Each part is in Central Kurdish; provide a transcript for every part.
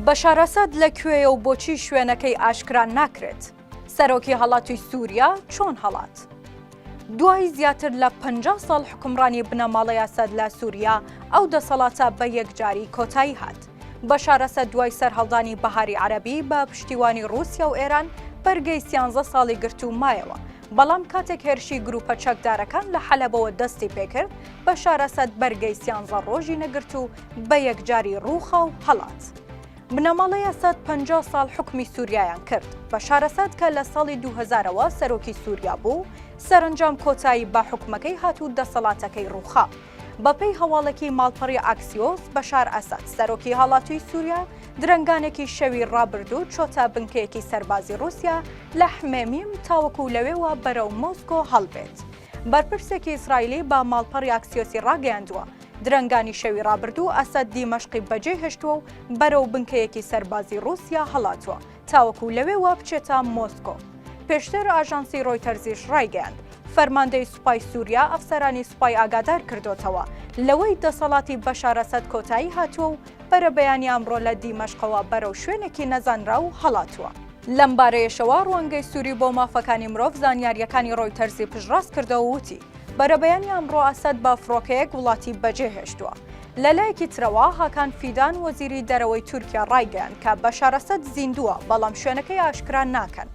بەشار ئەسەد لە کوێیە و بۆچی شوێنەکەی ئاشکرا ناکرێت؟ سەرۆکی هەڵاتووی سووریا چۆن هەڵات؟ دوای زیاتر لە 50 ساڵ حکومڕانی بنەماڵەی ئەسەد لە سووریا، ئەو دەسەڵاتە بە یەکجاری کۆتایی هات. بەشار ئەسەد دوای سەرهەڵدانی بەهاری عەرەبی بە پشتیوانی ڕووسیا و ئێران بەرگەی سیانزە ساڵی گرت و مایەوە، بەڵام کاتێک هێرشی گروپە چەکدارەکان لە حەلەبەوە دەستی پێکرد، بەشار ئەسەد بەرگەی سیانزە ڕۆژی نەگرت و بە یەکجاری ڕووخا و هەڵات. بنەماڵەی ئەسەد 50 ساڵ حوکمی سووریایان کرد. بەشار ئەسەد کە لە ساڵی 2000ەوە سەرۆکی سووریا بوو، سەرەنجام کۆتایی بە حوکمەکەی هات و دەسەڵاتەکەی ڕووخا. بەپێی هەواڵێکی ماڵپەڕی ئاکسیۆس، بەشار ئەسەد، سەرۆکی هەڵاتووی سووریا، درەنگانێکی شەوی ڕابردوو چۆتە بنکەیەکی سەربازی ڕووسیا لە حمێمیم تاوەکو لەوێوە بەرەو مۆسکۆ هەڵبێت. بەرپرسێکی ئیسرائیلی بە ماڵپەڕی ئاکسیۆسی ڕاگەیاندووە، درەنگانی شەوی ڕابردوو ئەسەد دیمەشقی بەجێهێشتووە و بەرەو بنکەیەکی سەربازی ڕووسیا هەڵاتووە تاوەکو لەوێوە بچێتە مۆسکۆ. پێشتر ئاژانسی ڕۆیتەرزیش ڕایگەیاند، فەرماندەی سوپای سووریا ئەفسەرانی سوپای ئاگادار کردۆتەوە لەوەی دەسەڵاتی بەشار ئەسەد کۆتایی هاتووە و بەرەبەیانی ئەمڕۆ لە دیمەشقەوە بەرەو شوێنێکی نەزانراو هەڵاتووە. لەمبارەیەشەوە ڕوانگەی سووری بۆ مافەکانی مرۆڤ زانیارییەکانی ڕۆیتەرزی پشتڕاست کردەوە و وتی، بەرەبەیانی ئەمڕۆ ئەسەد بە فڕۆکەیەک وڵاتی بەجێهێشتووە. لەلایەکی ترەوە، هاکان فیدان وەزیری دەرەوەی تورکیا ڕایگەیاند کە بەشار ئەسەد زیندووە، بەڵام شوێنەکەی ئاشکرا ناکەن.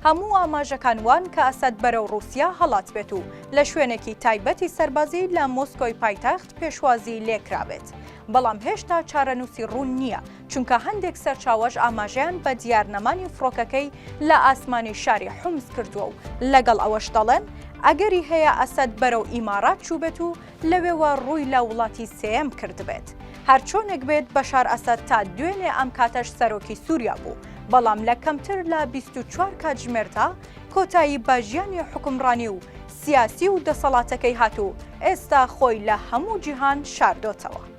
هەموو ئاماژەکان وان کە ئەسەد بەرەو ڕووسیا هەڵاتبێت و لە شوێنێکی تایبەتی سەربازی لە مۆسکۆی پایتەخت پێشوازی لێکرابێت. بەڵام هێشتا چارەنووسی ڕوون نییە، چونکە هەندێک سەرچاوەش ئاماژەیان بە دیارنەمانی فڕۆکەکەی لە ئاسمانی شاری حومس کردووە و لەگەڵ ئەوەش دەڵێن، ئەگەری هەیە ئەسەد بەرەو ئیمارات چووبێت و لەوێوە ڕووی لە وڵاتی سێیەم کردبێت. هەرچۆنێک بێت بەشار ئەسەد تا دوێنێ ئەم کاتەش سەرۆکی سووریا بوو، بەڵام لە کەمتر لە 24 کاتژمێردا کۆتایی بە ژیانی حوکمڕانی و سیاسی و دەسەڵاتەکەی هات و ئێستا خۆی لە هەموو جیهان شاردۆتەوە.